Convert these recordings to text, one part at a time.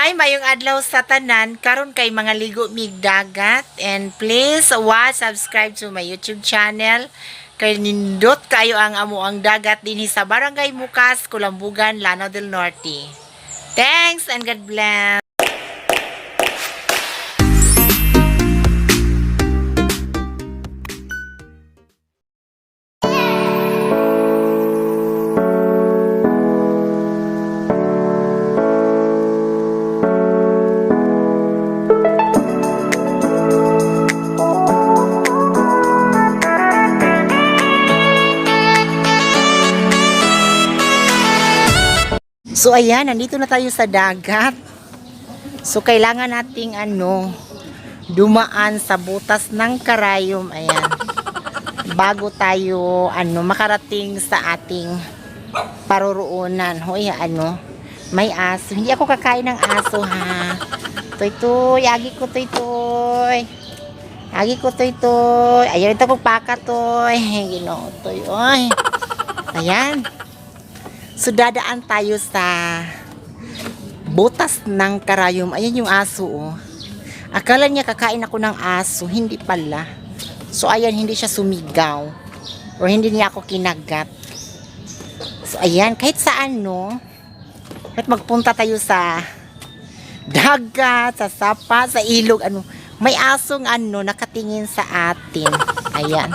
Hi, mayong adlaw sa tanan. Karon kay mga ligo mig dagat, and please watch, subscribe to my YouTube channel. Kay nindot kayo ang amo ang dagat dinhi sa Barangay Mukas, Kulambugan, Lanao del Norte. Thanks and God bless. So ayan, nandito na tayo sa dagat. So kailangan nating ano, dumaan sa butas ng karayom, ayan. Bago tayo ano, makarating sa ating paroroonan. Hoy, ano, may aso. Hindi ako kakain ng aso ha. Toy toy, agi ko toy toy. Agi ko toy toy. Ayan ito kong paka toy. Ginoo toy. Oy. Ayan. So dadaan tayo sa butas ng karayom. Ayan yung aso oh. Akala niya kakain ako ng aso, hindi pala. So ayan, hindi siya sumigaw or hindi niya ako kinagat. So ayan, kahit saan no, kahit magpunta tayo sa dagat, sa sapa, sa ilog, ano, may asong ano nakatingin sa atin. Ayan.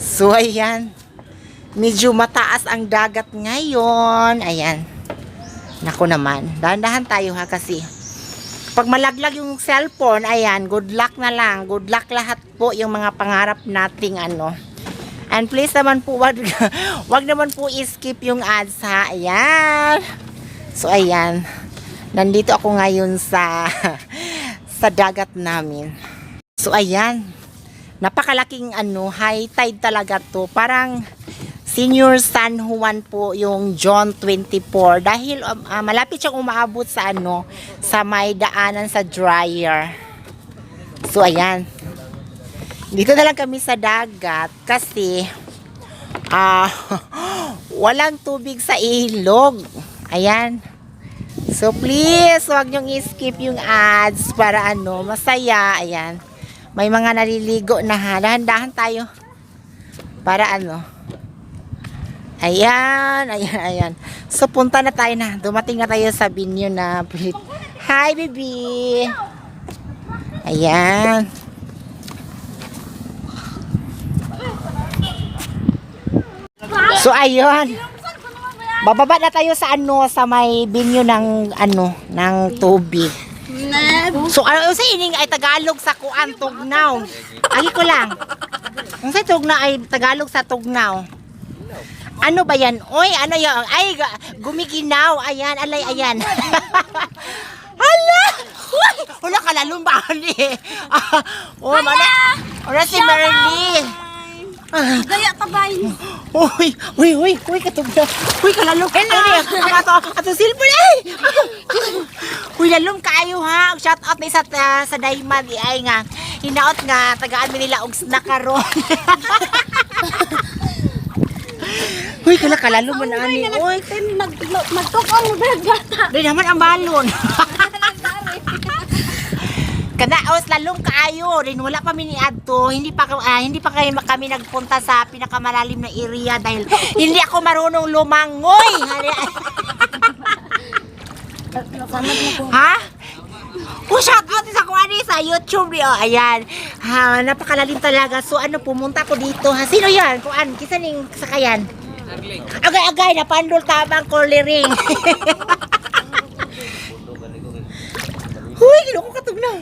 So ayan. Medyo mataas ang dagat ngayon. Ayan. Nako naman. Dahan-dahan tayo ha kasi pag malaglag yung cellphone, ayan, good luck na lang. Good luck lahat po yung mga pangarap nating ano. And please naman po, wag naman po i-skip yung ads ha. Ayan. So ayan. Nandito ako ngayon sa sa dagat namin. So ayan. Napakalaking ano, high tide talaga to. Parang Senior San Juan po yung John 24 dahil malapit siyang umaabot sa ano, sa may daanan sa dryer. So ayan. Dito na lang kami sa dagat kasi ah walang tubig sa ilog. Ayan. So please, wag niyong i-skip yung ads para ano, masaya. Ayan. May mga naliligo na ha. Dahan-dahan tayo. Para ano. Ayan, ayan, ayan. So punta na tayo na. Dumating na tayo sa binyo na. Hi, baby. Ayan. So ayun. Bababa na tayo sa ano, sa may binyo ng ano, ng tubig. So ano sa ining ay Tagalog sa kuan tugnaw. Agi ko lang. Ang sa tugnaw ay Tagalog sa tugnaw. Ano ba yan? Oy, ano yan? Ay, gumiginaw. Ayan, alay, ayan. Hala! Uy, wala ka lalong ba eh. Oh, mana. Wala si Merly. Gaya tabay. Uy, uy, uy, uy, katugna. Uy, kalalong. Hello. Ang ato, ato silpon ay. Uy, lalong kaayo ha. Shout out ni sa sa Dayman di ay nga. Hinaot nga tagaan mi nila og snack karon. Uy, kala kalalong man ani. Uy, Nag magtukong mo ba bata? di naman ang balon. Kana os lalong kaayo rin wala pa mi niadto, hindi pa kayo kami nagpunta sa pinakamalalim na area dahil hindi ako marunong lumangoy. Ha? Oh, shout out sa kuwani sa YouTube niyo. Ayan. Ha, napakalalim talaga. So ano, pumunta ko dito. Ha, sino 'yan? Kuan, kisa ning sakayan? Agay agay napandol tabang coloring. Huy, ginoo ko katog na.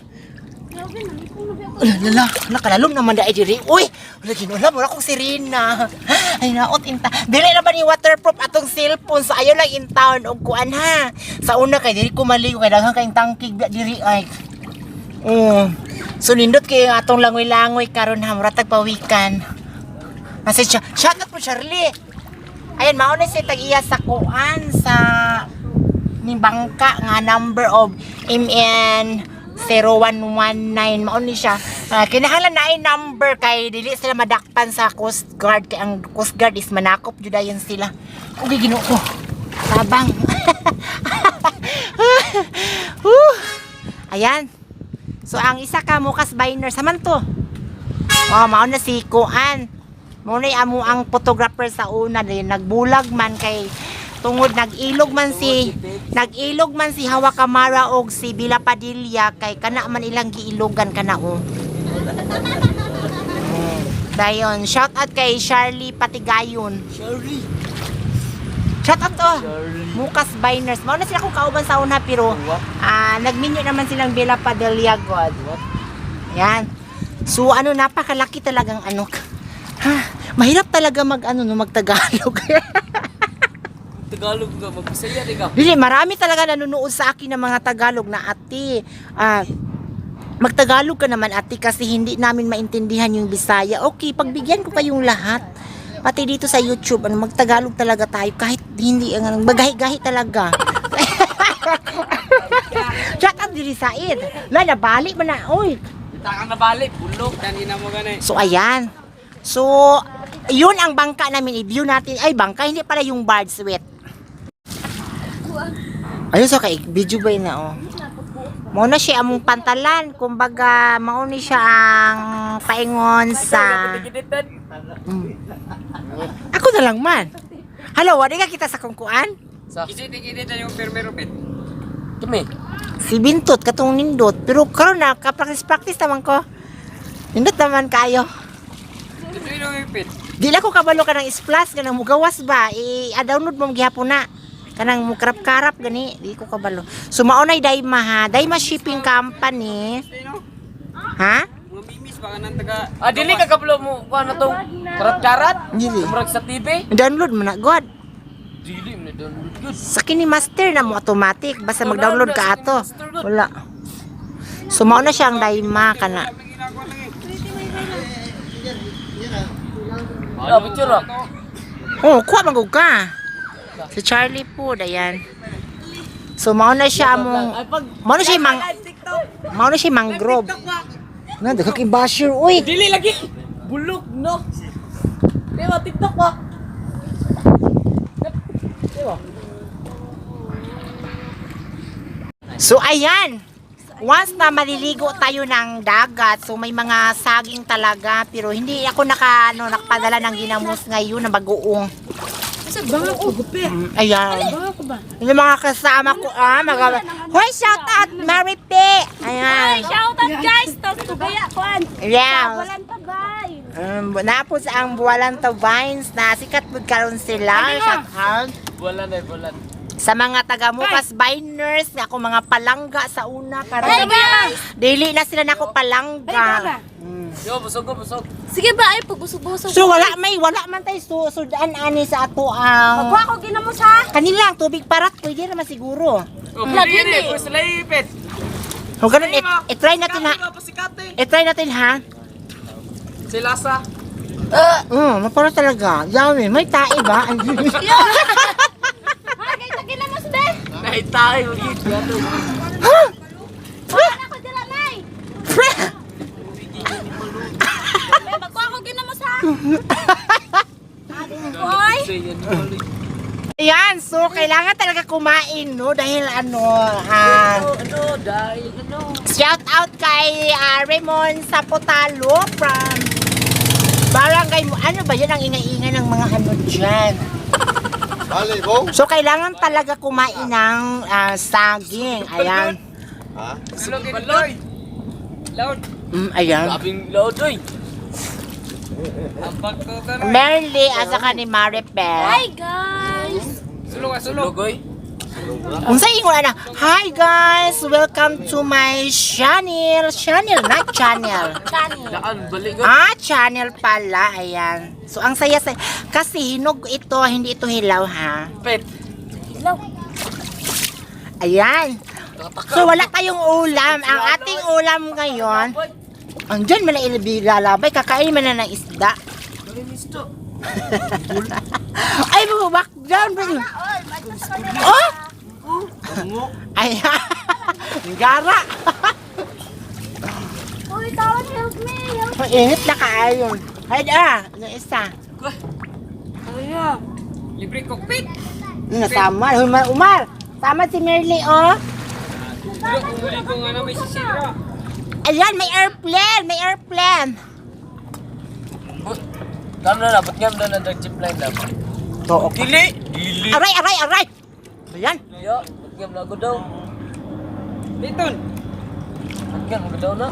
Ala, lala, nakalalom naman dai diri. Uy, wala ginoo wala kong sirena. Ay naot inta. Dili na ba ni waterproof atong cellphone sa ayo lang in town og kuan ha. Sa una kay diri ko maligo kay daghan kayong tangkig biya diri ay. Oh. So nindot kay atong langoy-langoy karon ha, mura tag pawikan. Message siya. Shout out po Charlie. Ayan, mao na siya tag-iya sa kuan sa ni bangka nga number of MN 0119 mao ni siya. Kinahanglan na ay number kay dili sila madakpan sa Coast Guard kay ang Coast Guard is manakop jud dayon sila. Uy, Ginoo ko. Tabang. Ayan. So ang isa ka Mukas Biner sa man to. Oh, mao na si Kuan. Mao na amo ang photographer sa una din nagbulag man kay tungod nag-ilog man si Hawa Kamara og si Bila Padilla kay kana man ilang giilogan kana oh. Dayon, shout out kay Charlie Patigayon. Shirley. Shout out to. Charlie. Mukas Biners. Mao na sila kung kauban sa una pero What? nagminyo naman silang Bella Padilla God. What? Yan. So ano, napakalaki talagang ano. Ha, mahirap talaga mag ano no, magtagalog. Tagalog ka, magbisaya rin ka. Dili, marami talaga nanonood sa akin ng mga Tagalog na ate. Magtagalog ka naman, ate, kasi hindi namin maintindihan yung Bisaya. Okay, pagbigyan ko kayong lahat. Pati dito sa YouTube, ano, magtagalog talaga tayo kahit hindi ang magahi-gahi talaga. Shout out diri Said. La nabali man na. Oy. Kita kang nabalik, bulok, kanina mo gani. So ayan. So yun ang bangka namin i-view natin. Ay, bangka hindi pala yung barge sweat. Ayun so kay video ba yun na oh. Mao na siya among pantalan, kumbaga mao ni siya ang paingon sa Ako na lang man. Hello, wala ka kita sa kungkuan? Sa Kasi tigiditan yung firmero bit. Kami. Si Bintot katong nindot, pero karon na ka practice practice naman ko. Nindot naman kayo. Ito yung ipit. Di lang ko kabalo ka ng splash kanang mugawas ba i-download mo gihapon na kanang mukarap-karap gani di ko kabalo. So mao nay Dayma ha, Dayma Shipping Company. Sino? Ha? Mga mimis baka nang taga. Ah, dili ka kablo mo kuha na tong karat-karat. Dili. Murag sa TV. Download mo na god. Dili mo na download good. Sa kini master na mo automatic basta mag-download ka ato. Wala. So mao na siya ang Dayma kana. Ah, picture ah. Oh, kuha man gud ka. Si Charlie po, ayan. So mao na siya among mao na siya mangrove. Na daghan kay basher uy. Dili lagi. Bulok no. Di ba TikTok ba? Di ba? So ayan. Once na maliligo tayo ng dagat, so may mga saging talaga pero hindi ako naka ano, nakapadala ng ginamos ngayon na bagoong. Sa banga ko gupi. Ayan. Banga ko ba? Yung mga kasama ko ah. Hoy, shout out Mary P. Ayan. Shout out guys, tas tugaya kuan. Yeah. Walang tabay. Napos ang Buwalan to Vines na sikat pud karon sila. Shout out Wala na, wala. sa mga taga Mukas Biners nga ako mga palangga sa una Hey karon. guys. Dili na sila nako palangga. Yo, busog ko, busog. Sige ba ay pagbusog-busog. So wala man tay sudan ani sa ato ang Magkuha ko ginamos ha. kanilang tubig parat pwede naman siguro. Oh, Lagi pwede ni. eh, sila ipit. So ganun i-try natin ha. Pasikate. I-try natin ha. Si Lasa. Mapara talaga. Yummy, may tae ba? Ha, kay ta ginamos be. Naitay, magiging gato. Wala ko dira nay. Be, magkuha ko ginamos ha. Hoy. Ayan, so kailangan talaga kumain, no? Dahil ano, Ano, dahil ano. shout out kay Raymond Sapotalo from Barangay mo. Ano ba yun ang ingay-ingay ng mga ano dyan? Bale, bo? So kailangan talaga kumain ng saging. Ayan. Ha? Sulog balot. Loud. Ayan. Grabing loud, oy. Ambak to taroy. Merly, asa ka ni Maribel. Hi guys. Sulog, ah, sulog. Oy. Unsa ingon ana? Hi guys, welcome to my channel. Channel, not channel. Channel. Daan, balik. Oy. Ah, channel pala. Ayan. So, ang saya saya. Kasi hinog ito, hindi ito hilaw, ha? Pet. Hello. Ayan. So, wala tayong ulam. Ang ating ulam ngayon, andyan man na lalabay. Kakain man na ng isda. Ay, back down. Oh! Ayan. Gara. Uy, tawag help me. Help. Ang init na kaayo. Ay, yung isa. Libre cockpit. Nasama. Umar, Umar. Tama si Merly, oh. Uli ko nga na may sisira. Ayan, may airplane! May airplane! Kam na na, ba't nga na na zipline na? To, Dili! Dili! Aray, aray, aray! Ayan. Yo, ba't nga na daw? Liton! Ba't nga mo daw na?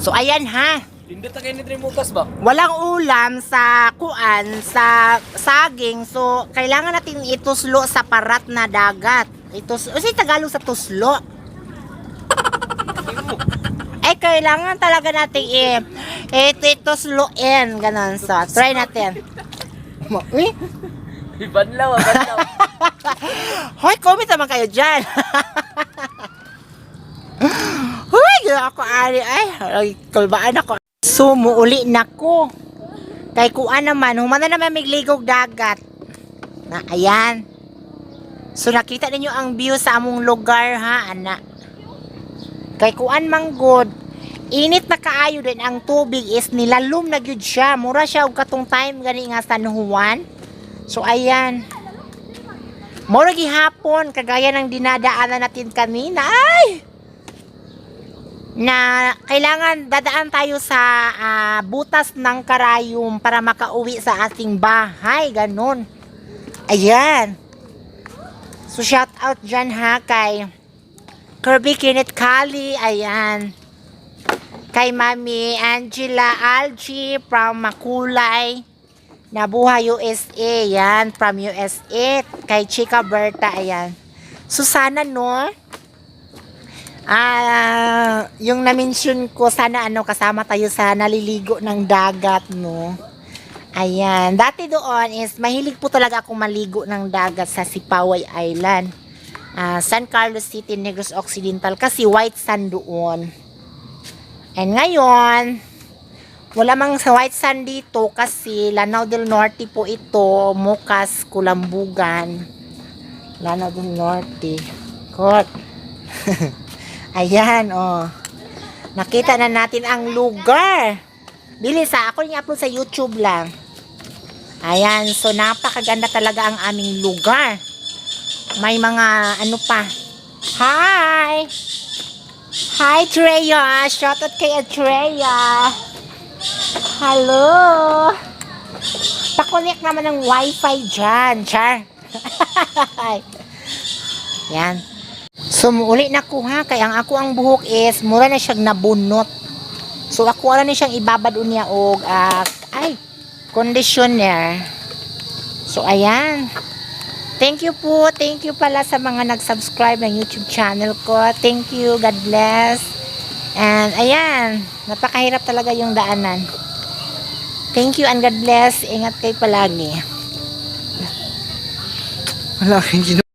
So, ayan ha. Lindot na kayo ni Trimukas ba? Walang ulam sa kuan, sa saging. So, kailangan natin ituslo sa parat na dagat. Itus o si Tagalog sa tuslo. Eh, kailangan talaga natin itusloin. Ganon. So, try natin. Uy, Banlaw, ah, banlaw. Hoy, comment naman kayo dyan. Hoy, ginawa ako ari. Ay, ay, kulbaan ako. Sumuuli na ko. Kay kuan naman, humana naman migligog dagat. Na, ayan. So, nakita ninyo ang view sa among lugar, ha, ana. Kay kuan man good, init na kaayo din ang tubig is nilalom na gyud siya. Mura siya og katong time gani nga San Juan. So, ayan. Mura gihapon, kagaya ng dinadaanan natin kanina. Ay! Na kailangan dadaan tayo sa butas ng karayom para makauwi sa ating bahay. Ganon. Ayan. So, shout out dyan ha kay Kirby Kenneth Kali. Ayan. Kay Mami Angela Algie from Makulay. Nabuhay USA, yan, from USA. Kay Chica Berta, ayan. So, sana, no, yung na-mention ko, sana, ano, kasama tayo sa naliligo ng dagat, no. Ayan. Dati doon is, mahilig po talaga akong maligo ng dagat sa Sipaway Island. San Carlos City, Negros Occidental, kasi white sand doon. And ngayon, wala mang sa white sand dito kasi Lanao del Norte po ito, Mukas, Kulambugan. Lanao del Norte. Kot. Ayan, oh. Nakita na natin ang lugar. Bilis ha, ako yung upload sa YouTube lang. Ayan, so napakaganda talaga ang aming lugar. May mga ano pa. Hi! Hi, Treya! Shoutout kay Atreya! Hello! Pa-connect naman ng wifi dyan, char. Yan. So, muuli na ko ha, kay ang ako ang buhok is, mura na siyang nabunot. So, ako ara ni siyang ibabad unya og, ay, conditioner. So, ayan. Thank you po. Thank you pala sa mga nag-subscribe ng YouTube channel ko. Thank you. God bless. And, ayan. Napakahirap talaga yung daanan. Thank you and God bless. Ingat kayo palagi. Wala akong ginawa.